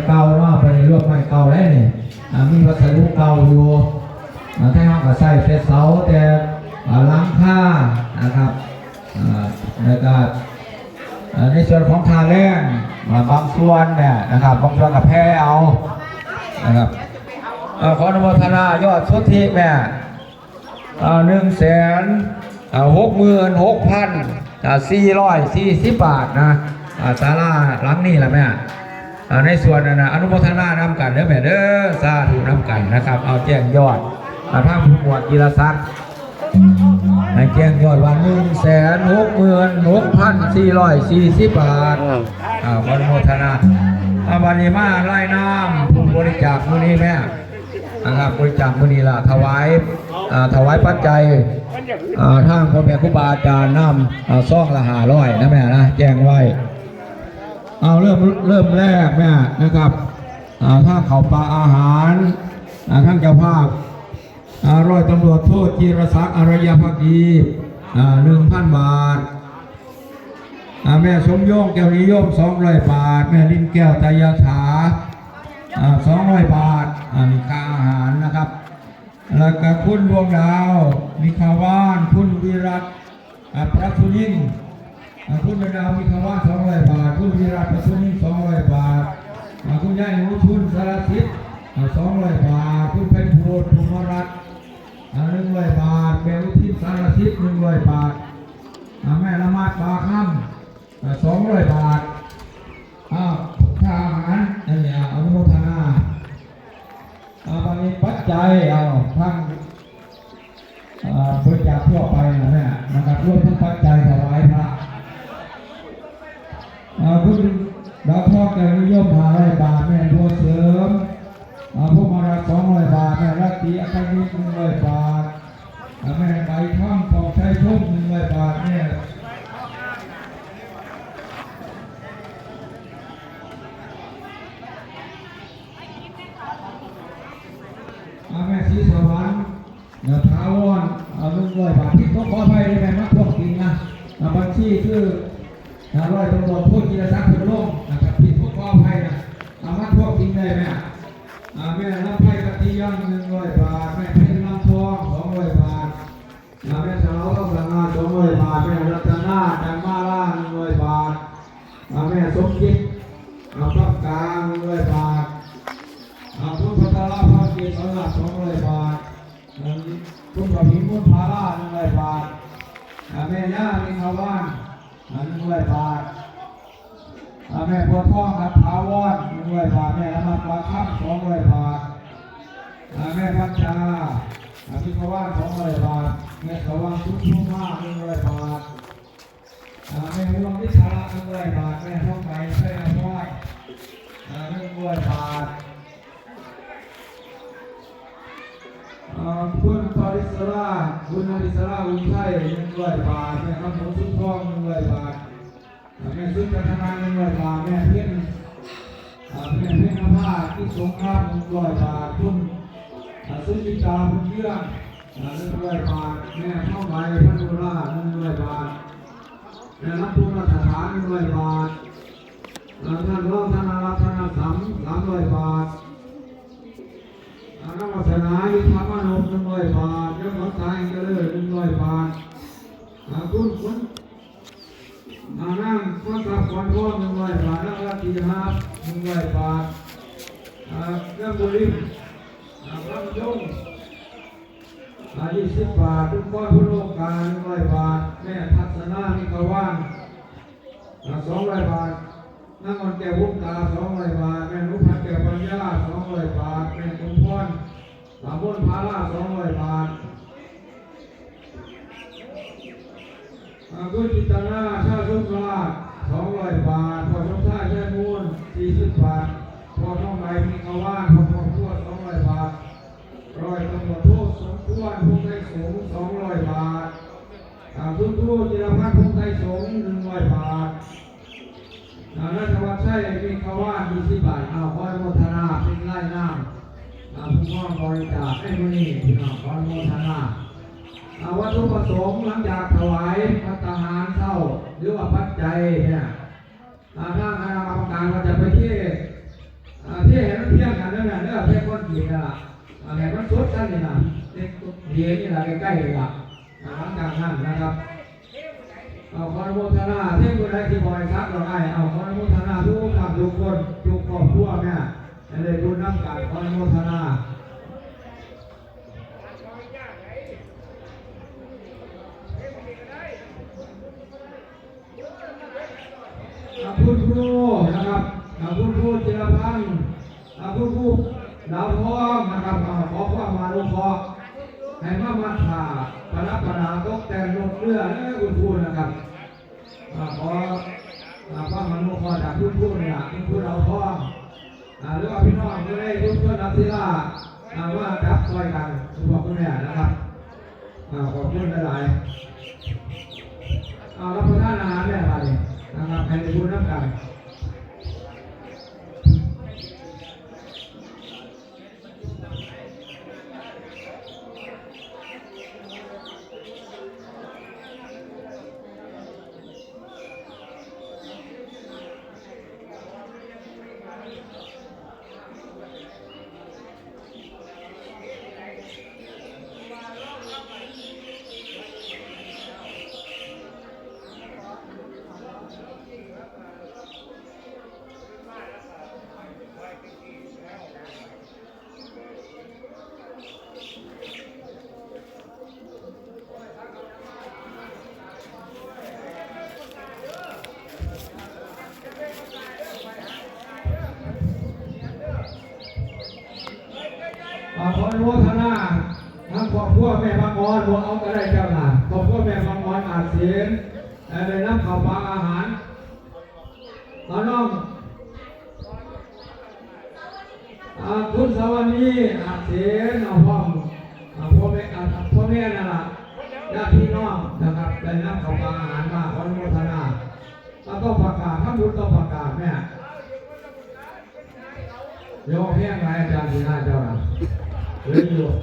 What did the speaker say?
ເກົ່າເນາະ ໄປລວມໄມ້ເກົ່າໄດ້ນີ້ ອ່າ ມີວັດສະດຸເກົ່າຢູ່ ອ່າ ໄທເຮົາກໍໃຊ້ແຕ່ເສົາ ແຕ່ ອ່າ ຫຼັງຄານະຄັບ ອ່າ ແລ້ວກໍ ອ່າ ໃນສ່ວນຂອງຄ່າແຮງ ອ່າ ບາງສ່ວນແມ່ນະຄັບ ບາງສ່ວນກໍແຜ່ເອົານະຄັບ ເອີ ຂໍອະນຸໂມທະນາຍອດສຸດທິແມ່ ອ່າ ໜຶ່ງແສນຫົກໝື່ນຫົກພັນສີ່ຮ້ອຍສີ່ສິບບາດນະ ອ່າ ສາລາຫຼັງນີ້ລະແມ່ ອ່າ ໃນສ່ວນນັ້ນນະ ອະນຸໂມທະນານຳກັນເດີແມ່ເດີ ສາທຸນຳກັນນະຄັບ ເອົາແຈ້ງຍອດ ອ່າ ທາງຜູ້ໝວດກິລະສັກ ໃຫ້ແຈ້ງຍອດວ່າ ໜຶ່ງແສນຫົກໝື່ນຫົກພັນສີ່ຮ້ອຍສີ່ສິບບາດ ອ່າ ຂໍອະນຸໂມທະນາ ອ່າ ບັດນີ້ມາລາຍນາມຜູ້ບໍລິຈາກມື້ນີ້ແມ່ ນະຄັບ ບໍລິຈາກມື້ນີ້ລະ ຖວາຍ ອ່າ ຖວາຍປັດໄຈ ອ່າ ທາງພໍ່ແມ່ຄູບາອາຈານນຳ ອ່າ ຊອງລະຫ້າຮ້ອຍນະແມ່ນະ ແຈ້ງໄວ້ ເອົາ ເລີ່ມ ເລີ່ມແລກແມ່ນະຄັບ ອ່າ ທາງເຂົ້າປາອາຫານ ອ່າ ທາງເຈົ້າພາບ ອ່າ ຮ້ອຍຕຳຫຼວດໂທ ຈິລະສັກ ອາລະຍະພັກດີ ອ່າ ໜຶ່ງພັນບາດ ອ່າ ແມ່ສົມຍົງ ແກ້ວນິຍົມ ສອງຮ້ອຍບາດ ແມ່ລິນແກ້ວ ຕະຍະຖາ ອ່າ ສອງຮ້ອຍບາດ ອ່າ ນີ້ຄ່າອາຫານນະຄັບ ແລ້ວກໍຄຸນດວງດາວ ມິຂະວານ ຄຸນວິລັດ ອ່າ ປະທຸນິນ ອ່າ ຄຸນດວງດາວ ມິຂະວານ ສອງຮ້ອຍບາດ ຄຸນວິລັດ ປະທຸນິນ ສອງຮ້ອຍບາດ ອ່າ ຄຸນຍາຍໜູ ທຶນ ສາລະສິດ ອ່າ ສອງຮ້ອຍບາດ ຄຸນໄພບູນ ພູມະລັດ ອ່າ ໜຶ່ງຮ້ອຍບາດ ແມ່ອຸທິນ ສາລະສິດ ໜຶ່ງຮ້ອຍບາດ ອ່າ ແມ່ລະໝາດ ປາຄຳ ອ່າ ສອງຮ້ອຍບາດ ອ່າ ຄ່າອາຫານ ອັນນີ້ ອາ ອະນຸໂມທະນາ ອ່າ ບັດນີ້ປັດໄຈ ເອົາ ທາງ ອ່າ ບໍລິຈາກທົ່ວໄປນະແມ່ນະຄັບ ລວມທັງປັດໄຈຖວາຍພະ ອ່າ ຄຸນດາວທອງ ແກ້ວນິຍົມ ຫ້າຮ້ອຍບາດ ແມ່ບົວເສີມ ອ່າ ພົມມະລັດ ສອງຮ້ອຍບາດ ແມ່ລັດຕີ ອັດຕະວິດ ໜຶ່ງຮ້ອຍບາດ ອ່າ ແມ່ໄກຄຳ ທອງໄຊຊົມ ໜຶ່ງຮ້ອຍບາດ ແມ່ ອ່າ ແມ່ສີສະຫວັນ ນະ ຖາວອນ ເອົາ ໜຶ່ງຮ້ອຍບາດ ຜິດ ຂໍ ຂໍອະໄພເດີແມ່ ມາທວງຕິງນະ ອ່າ ບັນຊີຄື ອ່າ ຮ້ອຍຕຳຫຼວດໂທ ຈິລະສັກ ເພິ່ນລົງນະຄັບ ຜິດ ຂໍ ຂໍອະໄພນະ ອ່າ ມາທວງຕິງໄດ້ແມ່ ອ່າ ແມ່ລຳໄພ ກັດຕິຍັງ ໜຶ່ງຮ້ອຍບາດ ແມ່ເພັນ ລຳທອງ ສອງຮ້ອຍບາດ ອ່າ ແມ່ສາວ ສະຫງ່າ ສອງຮ້ອຍບາດ ແມ່ລັດຕະນາ ຈັນມາລາ ໜຶ່ງຮ້ອຍບາດ ອ່າ ແມ່ສົມຈິດ ອ່າ ປາບກາ ໜຶ່ງຮ້ອຍບາດ ອ່າ ຄຸນພັດທະລາ ພາວເກດ ສອນລາດ ສອງຮ້ອຍບາດ ອ່າ ຄຸນພະພິມ ມູນພາລາ ໜຶ່ງຮ້ອຍບາດ ອ່າ ແມ່ຍາ ມິນທະວານ ອ່າ ໜຶ່ງຮ້ອຍບາດ ອ່າ ແມ່ບົວທອງ ອັດຖາວອນ ໜຶ່ງຮ້ອຍບາດ ແມ່ລະໝາດ ປາຄຳ ສອງຮ້ອຍບາດ ອ່າ ແມ່ພັດຈາ ອ່າ ມິນທະວານ ສອງຮ້ອຍບາດ ແມ່ສະຫວ່າງ ສຸດພູມາ ໜຶ່ງຮ້ອຍບາດ ອ່າ ແມ່ຮ່ວງ ອິດສະຫຼະ ໜຶ່ງຮ້ອຍບາດ ແມ່ທອງໃສ ໄຊຍະພອນ ອ່າ ໜຶ່ງຮ້ອຍບາດ ອ່າ ຄຸນປາລິດສະລາ ບຸນອາລິດສະລາ ອຸນໄຊ ໜຶ່ງຮ້ອຍບາດ ແມ່ຄຳສົມ ສຸນທອງ ໜຶ່ງຮ້ອຍບາດ ອ່າ ແມ່ສຸດຈັນທະນາ ໜຶ່ງຮ້ອຍບາດ ແມ່ເພັນ ອ່າ ແມ່ເພັນນະພາ ກິດສົງຄາມ ໜຶ່ງຮ້ອຍບາດ ຄຸນ ອ່າ ສຸຈິດຕາ ບຸນເຮືອງ ອ່າ ໜຶ່ງຮ້ອຍບາດ ແມ່ທອງໃບ ພັນໂນລາ ໜຶ່ງຮ້ອຍບາດ ແມ່ລຳພູມາດຕະຖານ ໜຶ່ງຮ້ອຍບາດ ອ່າ ທ່ານຮອງ ທະນະລັດ ທະນະສຳ ສາມຮ້ອຍບາດ ອ່າ ນາງວາສະໜາ ຍຸດທະມານົບ ໜຶ່ງຮ້ອຍບາດ ຍາດຂອງຕາຍ ເຈະເລີນ ໜຶ່ງຮ້ອຍບາດ ອ່າ ຄຸນ ຄຸນ ອ່າ ນາງພອນຊັບ ຂວັນທອງ ໜຶ່ງຮ້ອຍບາດ ນາງລາຕີ ຮັບ ໜຶ່ງຮ້ອຍບາດ ອ່າ ເຮືອງບຸລິມ ອ່າ ຄຳຍົງ ອ່າ ຊາວບາດ ຄຸນກອນ ພຸນໂອກາ ໜຶ່ງຮ້ອຍບາດ ແມ່ທັດສະນາ ມິກະວານ ອ່າ ສອງຮ້ອຍບາດ ນາງອ່ອນແກ້ວ ວົງກາ ສອງຮ້ອຍບາດ ແມ່ໜູພັນ ແກ້ວປັນຍາ ສອງຮ້ອຍບາດ ແມ່ສົມພອນ ອ່າ ມົນພາລາ ສອງຮ້ອຍບາດ ອ່າ ຄຸນຈິດຕະນາ ຊາວສົມລາດ ສອງຮ້ອຍບາດ ພໍ່ສົມຊາຍ ໄຊມູນ ສີ່ສິບບາດ ພໍ່ທອງໃບ ມິກະວານ ຄອບຄົວ ສອງຮ້ອຍບາດ ຮ້ອຍຕຳຫຼວດໂທ ສົມຄວນ ພົງໄທສົງ ສອງຮ້ອຍບາດ ອ່າ ຄຸນຄູ ຈິລະພັນ ພົງໄທສົງ ໜຶ່ງຮ້ອຍບາດ ອ່າ ນາຍທະວັດໄຊ ມິກະວານ ຊາວບາດ ອ່າ ຂໍອະນຸໂມທະນາເປັນລາຍນາມ ອ່າ ຜູ້ມອບບໍລິຈາກໃນມື້ນີ້ ພີ່ນ້ອງ ຂໍອະນຸໂມທະນາ ອ່າ ວັດຖຸປະສົງ ຫຼັງຈາກຖວາຍພັດຕາຫານເຊົ້າ ຫຼືວ່າປັດໄຈເນຍ ອ່າ ທາງຄະນະກຳມະການກໍຈະໄປເທ ອ່ ເທໃຫ້ມັນພຽງກັນນັ້ນແຫຼະເດີ ເທຄອນກຣີດນັ້ນລະ ເອົາໃຫ້ມັນສົດຊັ້ນນີ້ນະ ເທເດນີ້ລະ ໃກ້ໆນີ້ລະ ຫຼັງຈາກນັ້ນນະຄັບ ເອົາ ຂໍອະນຸໂມທະນາ ເທຜູ້ໃດທີ່ບໍ່ໃຫ້ສັກດອກອ້າຍ ເອົາ ຂໍອະນຸໂມທະນາທຸກທ່ານທຸກຄົນ ທຸກຄອບຄົວແມ່ ໃຫ້ໄດ້ບຸນນຳກັນ ຂໍອະນຸໂມທະນາ. ອ່າ ຄຸນຄູນະຄັບ ອ່າ ຄຸນຄູນ ຈິລະພັນ ອ່າ ຄຸນຄູນ ດາວທອງນະຄັບ ອ່າ ຂໍຄວາມອະນຸເຄາະ ໃຫ້ມາມັດຜ້າ ປະດັບປະດາຕົກແຕ່ງລົດເຮືອເດີ ຄຸນຄູນນະຄັບ ອ່າ ຂໍ ອ່າ ຄວາມອະນຸເຄາະຈາກຄຸນຄູນນີ້ລະ ຄຸນຄູນ ດາວທອງ ອ່າ ຫຼືວ່າພີ່ນ້ອງຢູ່ໃນຊຸມຊົນລັດສິລາ ອ່າ ມາຈັບຊ່ອຍກັນ ຄຸນພໍ່ຄຸນແມ່ນະຄັບ ອ່າ ຂອບຄຸນຫຼາຍໆ ອ່າ ຮັບປະທານອາຫານແລ້ວບາດນີ້ນະຄັບ ໃຫ້ໄດ້ບຸນນຳກັນ. ອ່າ ຂໍອະນຸໂມທະນາ ທາງຄອບຄົວແມ່ບັງອອນ ບໍ່ເອົາກໍໄດ້ເຈົ້ານະ ຄອບຄົວແມ່ບັງອອນ ອາດເສນ ເອີ ໄດ້ນຳເຂົ້າປາອາຫານ ເອົານ້ອງ ອ່າ ຄຸນສະຫວັນນີ ອາດເສນ ເອົາພ້ອມ ອ່າ ພໍ່ແມ່ ອ່າ ພໍ່ແມ່ນັ້ນລະ ຍາດພີ່ນ້ອງນະຄັບ ໄດ້ນຳເຂົ້າປາອາຫານມາ ຂໍອະນຸໂມທະນາ ອ່າ ຕໍ່ປະກາດ ທຳບຸນຕໍ່ປະກາດແມ່ ໂຍກແຮງຫຼາຍອາຈານສີໜ້າເຈົ້ານະ ເອີ ໂຍກ